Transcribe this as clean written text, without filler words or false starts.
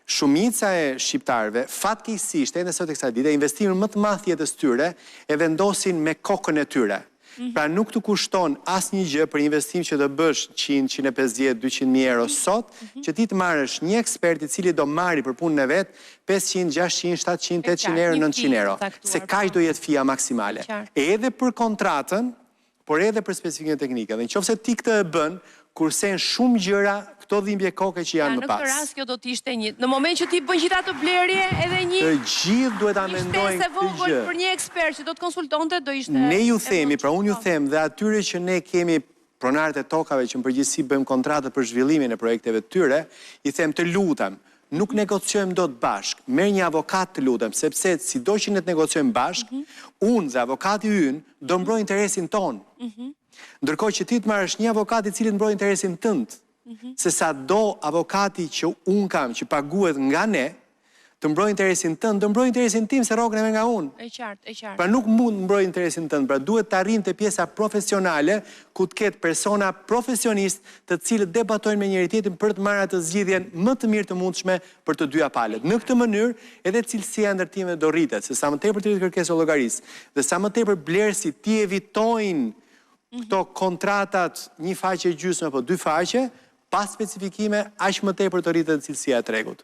Shumica e shqiptarëve, fatkeqësisht ende sot e kësaj dite, investimin më të madh të jetës tyre e vendosin me kokën e tyre. Mhm. Pra nuk të kushton asnjë gjë për investim që të bësh 100, 150, 200 mijë euro sot, Mhm. që ti të marrësh një ekspert i cili do marri për punën e vet 500, 600, 700, 800 qartë, euro, një 900 fee euro. të caktuar, Se kaq po. do jetë fija maksimale. E qartë. Edhe për kontratën, por edhe për specifikimet teknike. Dhe në qoftë se ti këtë e bën, kursen shumë gjëra këto dhimbje koke që Pra, janë në më këtë pas. rast kjo do të ishte një, në moment që ti bën gjithë atë blerje, edhe një Të gjithë duhet ta një mendojnë shtesë e këtë vogël gjë. për një ekspert që do të konsultonte do ishte Ne ju e themi, pra unë ju po. them dhe atyre që ne kemi pronarët e tokave që në përgjithësi bëjmë kontratat për zhvillimin e projekteve të tyre, i them të lutem, nuk negociojmë dot bashkë. Merr një avokat të lutem, sepse sido që ne të negociojmë bashkë, Mhm. unë dhe avokati ynë do mbroj interesin tonë. Mhm. Ndërkohë që ti të marrësh një avokat i cili të mbroj interesin tënd, Mhm. se sa do avokati që unë kam, që paguhet nga ne, të mbroj interesin tënd, do mbroj interesin tim se rrogën e merr nga unë. E qartë, e qartë. Pra nuk mund të mbroj interesin tënd, pra duhet të arrijmë te pjesa profesionale ku të ketë persona profesionistë të cilët debatojnë me njëri tjetrin për të marrë atë zgjidhjen më të mirë të mundshme për të dyja palët. Në këtë mënyrë edhe cilësia e ndërtimeve do rritet, se sa më tepër të rritet kërkesa e llogarisë dhe sa më tepër blerësit ti evitojnë këto kontratat një faqe gjysmë apo dy faqe, pa specifikime, aq më tepër të rritet cilësia e tregut.